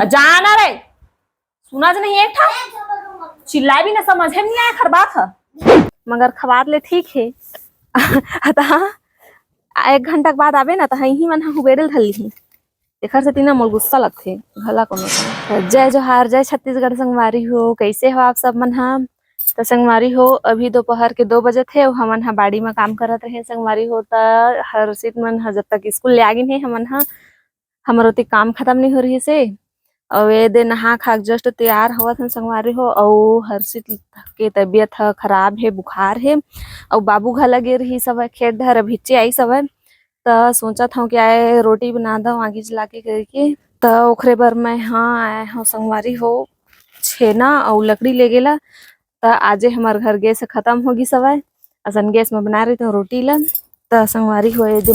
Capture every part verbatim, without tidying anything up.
जाना रे, सुना ज नहीं एक ठा, चिल्लाए भी ना, समझे में नहीं आए खर बात ह। मगर खवात ले ठीक हे। अतः एक घंटा के बाद आबे ना, त इही मन ह हुबेरे ल धर लिही। एखर सेती ना मोल गुस्सा लगथे घला कोनो। त जय जोहार, जय छत्तीसगढ़ संगवारी हो, कैसे हो आप सब मन ह? त संगवारी हो, अभी दोपहर के दो बजत हे अउ हमन ह बाड़ी म काम करत रहे संगवारी हो। त हर्षित मन ह जब तक स्कूल ले आ गिन हे, हमन ह, हमर ओती काम खत्म नहीं हो रहिस हे। अउ ए दे नहा खा के just तैयार होवत हन संगवारी हो। अउ हर्षित के तबीयत ह खराब हे, बुखार हे। अउ बाबू घला गे रहिस हवय खेत डहर, अभिच्चे आइस हवय। त सोचत हंव कि आए रोटी बना दंव आगी जला के करके। त ओखरे बर मैं ह आए हंव संगवारी हो, छेना अउ लकड़ी ले गेला। त आजे हमर घर गैस खत्म हो गिस हवय, असन गैस म बना रहितेंव रोटी ल। त संगवारी हो, ए दे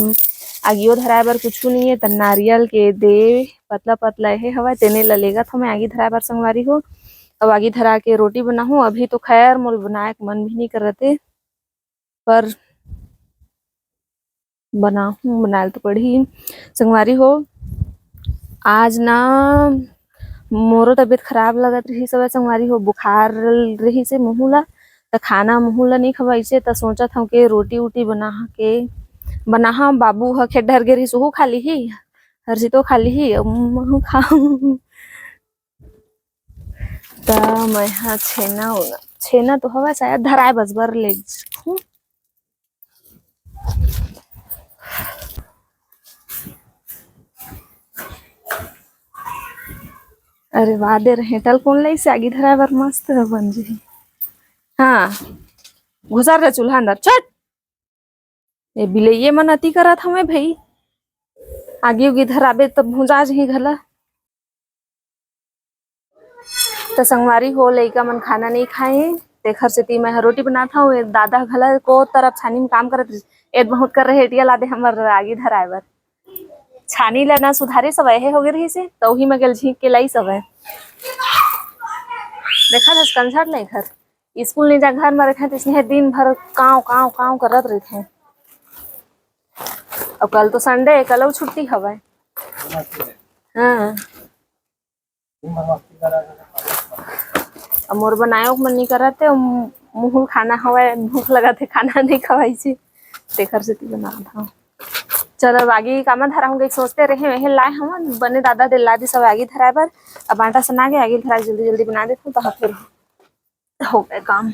आगियो धराए बर कुछु नइ हे, त नारियल के दे पतला पतला एहे हवय, तेने ल लेगत हवं मैं आगी धराए बर संगवारी हो। अब आगी धरा के रोटी बनाहूं। अभी तो खैर मोर बनाए के मन भी नइ करत हे, पर बनाहूं, बनाए ल तो पड़ही। संगवारी हो, आज ना मोरो तबीयत खराब लगत रहिस हवय संगवारी हो, बुखार रहिस हे मुहूं ला, त खाना मुहूं ला नइ खवाइसे, त सोचत हंव के रोटी उटी बना के, बनाहा, बाबू ह खेत डहर गे रहिस, ओहू खा लिही, हर्षितो खा लिही, अउ महूं खाहूं। त मैं ह छेना उना, छेना तो हवय शायद धराए बस बर ले हूं। अरे वाह, दे रहेंटा ल कोन लाइस आगी धराए बर, मस्त बन जही। हाँ, घुसर रे चूल्हा अंदर, चट। ए बिलइये मन अति करत हवय भई, आगी उगी धराबे त भुंजा जही घला। त संगवारी हो, लइका मन खाना नइ खाए, तेखर सेती मैं ह रोटी बनात हंव। ए दादा घला को तरफ छानी म काम करत रहिस, एद बहुत कर रहे, एटिया लादे हमर आगी धराए बर। छानी ल ना सुधारे सवय हे होगे रहिस हे, त उही म गेल झींक के लाइस हवय। देखत हस कंझट ले घर। स्कूल नइ जा, घर म रहिथे, तइसने दिन भर कांव, कांव, कांव करत रहिथे। अउ कल तो Sunday, कल अउ छुट्टी हवय। हाँ। अब मोर बनाए के मन नइ करत हे, मु-, मुहूं खाना हवय, भूख लगत हे, खाना नइ खवाइसे, तेखर सेती बनात हंव। चल, अब आगी कामा धराहूं कहिके सोचते रहे, एहे लाए हवं, बने दादा दे ला दिस हवय आगी धराए बर। अब आटा सना गे, आगी धरा के जल्दी जल्दी बना देथंव, त फिर हो गए काम।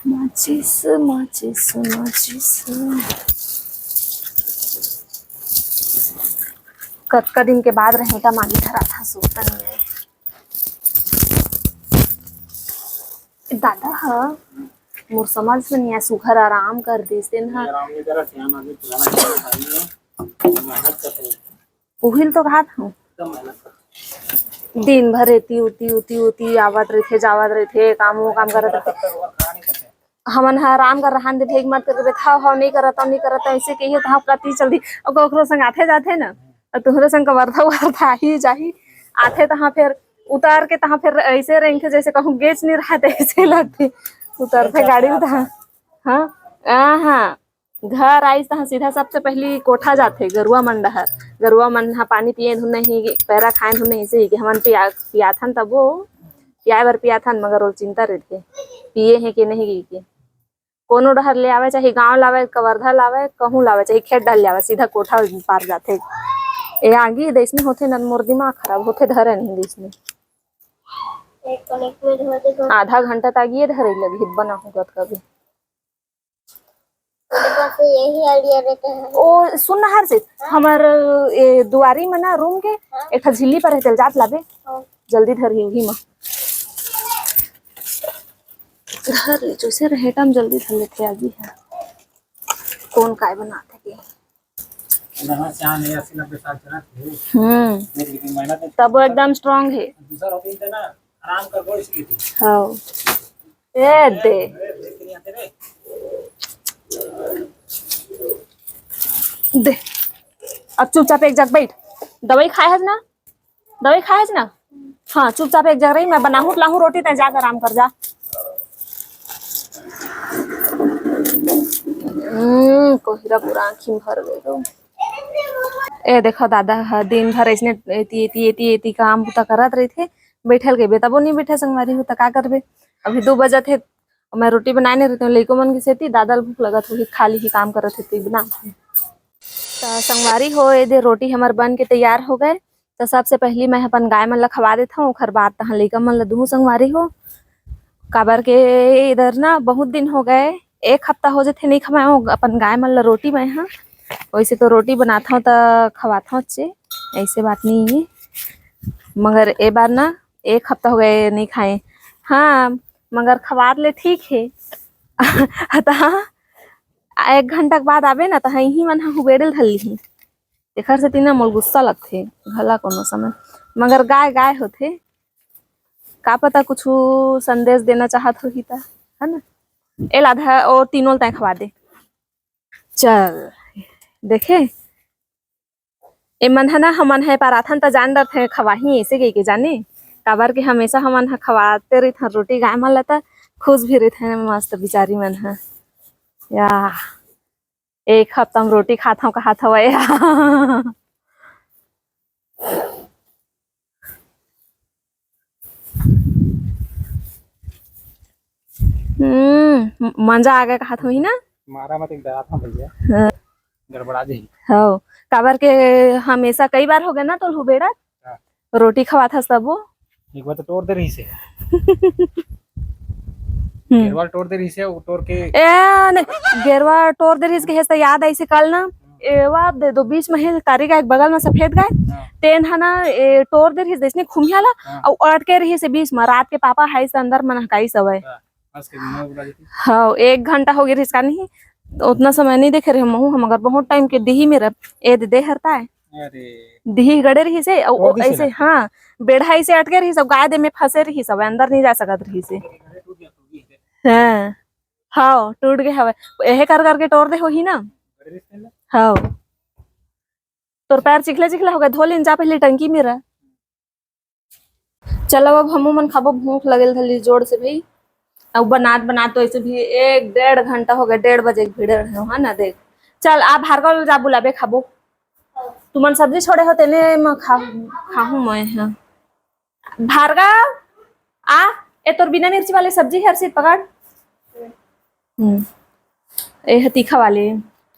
माचिस, माचिस, माचिस। कतका दिन के बाद रहेंटा म आगी धरात हंव, सोचत नइ हे। दादा ह मोर समझ में नइ आए, सुघर आराम कर दिस तेन ह। आराम नइ करत, सियान आदमी पुराना आदमी है, मेहनत करत हे। उहिल तो बात हूँ। दिन भर एती उती, उती उती आवत रहिथे, जावत रहिथे, काम वो काम करत रहिथे। हमन ह आराम कर रहन दे, भेग मत करके बैठा हो, नहीं करत हूँ, नहीं करत हूँ, ऐसे कहिए तो हम कति चल दी। और ओकरो संग आथे जाथे ना, और तुम्हरे संग कवर्धा वर्धा ही जाही, आथे तहाँ फिर उतार के तहाँ फिर ऐसे रेंगथे जैसे कहूँ गेच नहीं रहते, ऐसे लगथे। उतरथे गाड़ी में तहाँ। हाँ, हाँ, हाँ। घर आइस तहाँ सीधा सबसे पहली कोठा जाथे, गरुआ मन डहर। गरुआ मन ह पानी पिए धुन नहीं, पैरा खाए धुन नहीं, इसे ही कि हमन पिया, पियाथन तबो, पियाए बर पियाथन, मगर वो चिंता रहिथे, पिए हे कि नहीं कि के। कोनो डहर ले आवे, चाहे गांव लावे, कवर्धा लावे, कहूँ लावे, चाहे खेत डहर ले आवे, सीधा कोठा पार जाथे। ए आगी दइसने होथे न, मोर दिमाग खराब होथे, धरे नहीं दइसने। आधा घंटा त आगिए धरे लगी, बना होगा कभी। मेरे पास तो यही आइडिया रहता है। ओ, सुन ना हर्षित, हाँ? हमर, ए, दुआरी में ना रूम के हाँ? एक ठा झिल्ली पर है, चल जात लाबे। हाँ। जल्दी धर ही उही में। धर ले, जैसे रहेटा में जल्दी धर लेथे आगी है। कौन काय बनाथे के? नवा सियान है, अस्सी नब्बे साल चलत हे। हम्म। देख, लेकिन मेहनत नहीं। तब वो एकदम strong है। दूसरा होती तो ना, आराम कर बोल इसकी थी। हाँ। ए दे। अरे, देख के नहीं आते रे। दे। अब चुपचाप एक जग बैठ। दवाई खाए हस ना? दवाई खाए हस ना? हाँ, चुपचाप एक जग रही, मैं बनाहूँ, लाहूँ रोटी, तै जाके आराम कर जा। हम्म, कोहिरा पूरा आँखी में भर गए। ए देखो, दादा ह दिन भर ऐसने एती, एती, एती, एती काम बुता करत रहिथे, बैठल के बेतबो नहीं बैठे संगवारी हो, त का करबे? अभी दू बजत हे, मैं रोटी बनाए नहीं रहती हूँ, लइको मन के सेती, दादा ल भूख लगत होही, खा ली ही, काम करत हे, तो बना। त संगवारी हो, ए दे रोटी हमर बन के तैयार हो गए। त सबसे पहली मैं अपन गाय मन ला खवा देथव, ओखर बाद तहाँ लइका मन ला दूहूँ संगवारी हो। काबर के इधर ना बहुत दिन हो गए, एक हफ्ता हो जथे नहीं खवाए हो अपन गाय मन ला रोटी मैं हा। वैसे तो रोटी बनाथव त खवाथव चे, ऐसे बात नहीं है, मगर ए बार ना एक हफ्ता हो गए नहीं खाए। हाँ, मगर खवात ले ठीक है। त हाँ, एक घंटा के बाद आबे ना, त हाँ, इही मन हा हुबेड़े ल धर लिही। एखर सेती ना मोल गुस्सा लगथे घला कोनो समय, मगर गाय गाय होथे, का पता कुछु संदेश देना चाहत होही त, है ना? एला ध-, ओ तीनों ल तैं खवा दे। चल, देखे, ए मन ह ना, हमन ह पाराथन त जान डरथे खवाही ऐसे कहिके, जाने काबर के हमेशा हमन ह खवाते रहिथन रोटी गाय मन ल, त खुश भी रहिथे मस्त बिचारी मन ह। या, एक हफ्ता में रोटी खात हव, खात हव या। हम्म, म-, मजा आ गया कहत होही ना? मारा मत, एक डरात हूँ भैया। हाँ। गड़बड़ा जाही। हव, काबर के हमेशा कई बार हो गया ना, तो हुबेड़ा हाँ। रोटी खवात हस तबो। एक बार तो टोर दे रही से। हम्म। गेरवा टोर दे रही से, वो टोर के ए, नहीं, गेरवा टोर दे रही से, कहे से याद आई से कल ना, एवा दे दो, बीच में है कारी गाय के बगल में सफेद गाय, हाँ। तेन ह ना, ए, टोर दे रही से, जैसने खुमिया ला, हाँ। अउ अटके रही से बीच में, रात के पापा हाई से अंदर मन हकाई सवय। हाँ, हंस के मुंह बुला देती। हाँ, एक घंटा हो गया रहिस का नहीं, तो उतना समय नहीं देखे रहे महू हम, अगर बहुत टाइम के दिही में रह, ए दे, दे हरता है। अरे। दिही गड़े रही से, अउ वो दिही से ऐसे, लगता है। हाँ, बेढ़ा ऐसे अटके रही सब, गाय दे में फंसे रही सब, अंदर नहीं जा सकत रही से। हाँ, हाँ, टूट गए हवे। एहे कर करके टोर दे होही ना। हाँ। तोर पैर चिखला चिखला हो गए, धो लेन जा पहले टंकी में रह। चलो अब हमू मन खाबो, भूख लगल धली जोर से भाई। अब बनात बनात तो ऐसे भी एक डेढ़ घंटा हो गए, डेढ़ बजे के भिड़े रहे हो, है ना? देख, चल आ भार्गव जा बुलाबे, खाबो। तुमन सब्जी छोड़े हो तेने म खा, खाहूं मैं, हाँ। भार्गव, आ, ए तोर बिना मिर्ची वाले सब्जी हे, हर्षित, पकड़। हम्म। ए ह तीखा वाले।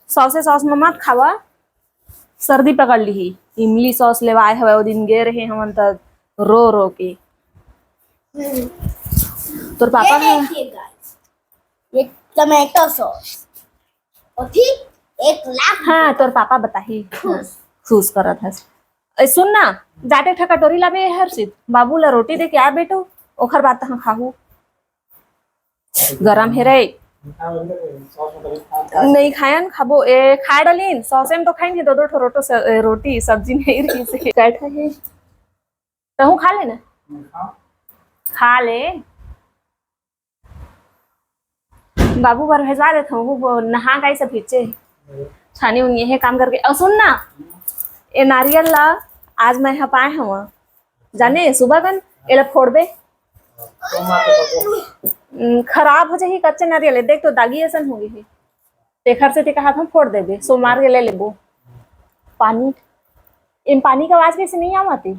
सॉसे सॉस में मत खावा, सर्दी पकड़ ली। इमली सॉस लेवाए हवे, ओ दिन गे रहे हमन त रो रो के। हम्म। तोर पापा ये ह देखिए guys, ये टमाटो सॉस। और फिर एक लाख हाँ, तोर पापा बताही। खुश। हाँ, खुश करत हस। ए, सुन ना, जाटे ठा कटोरी लाबे हर्षित, बाबू ला रोटी दे के आ बेटो, ओखर बाद तहाँ खाहू। गरम हे रे। नहीं खायन, खाबो। ए, खाए डलिन, सॉसेन तो खाइन हे, दो दो ठो रोटो स-, ए, रोटी, सब्जी नहीं रही से। कैठा हे। तहूँ खा ले ना। खा ले। बाबू बर भेजवा देत हूँ, वो नहा गाई सब खींचे। छानी उनी हे काम करके। और सुन ना, ए नारियल ला आज मैं यहाँ पाए हूँ। जाने, सुबह कन एला फोड़बे। हम्म, खराब हो जाही कच्चा नारियल हे। देख तो दागी असन हो गई हे। तेखर से ते कहा था फोड़ देबे, सोमवार के ले लेबो। पानी, इन पानी का आवाज कैसे नहीं आवती?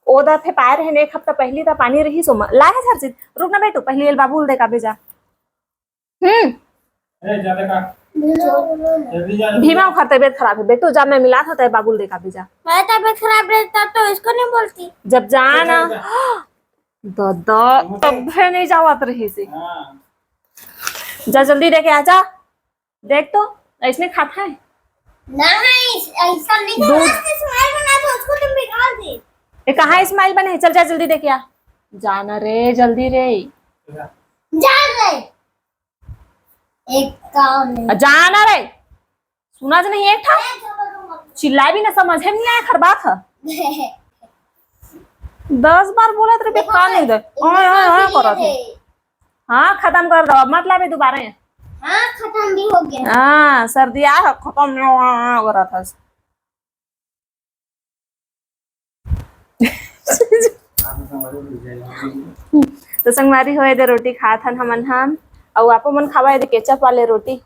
ओदा थे पाए रहे एक हफ्ता पहली ता पानी रही सोमवार। लाए हस हर्षित, रुक ना बेटू, पहली एल बाबू ल देखा भेजा। हम्म। ए, जा देखा। जल्दी जा, जल्दी भीमा जा। ओखर तबीयत खराब है बेटू, जा मैं मिला था तय बाबू ल देखा भेजा। मैं तबीयत खराब रहता तो इसको नहीं बोलती। जब जाना। जा, जा। दादा, तब है नहीं जावत रही से। हाँ। जा जल्दी देके आ जा। देख तो, ऐसने खाता है। नहीं, ऐसा नहीं दूध। खाना। आज तो स्माइल बना था, उसको तुम बिगाड़ दे। ये कहाँ स्माइल बने है? चल जा जल्दी देके आ। जाना रे, जल्दी रे। जा रे। एक काम है। आ, जाना रे। सुना ज नहीं एक ठा? चिल्ला भी ना, समझे में नहीं आया खर बात है। दस बार बोला तेरे देखो बेकार नहीं दे। ओए, ओए, ओए, करत है। हाँ, खत्म कर दो, अब मत लाबे दोबारा। हाँ, खत्म भी हो गया। हाँ, सर्दी आ, खत्म नहीं हो, हो रहा था। तो संगवारी हो, एदे रोटी खात हन हमन ह। अउ आपो मन खावा ये दे केचप वाले रोटी।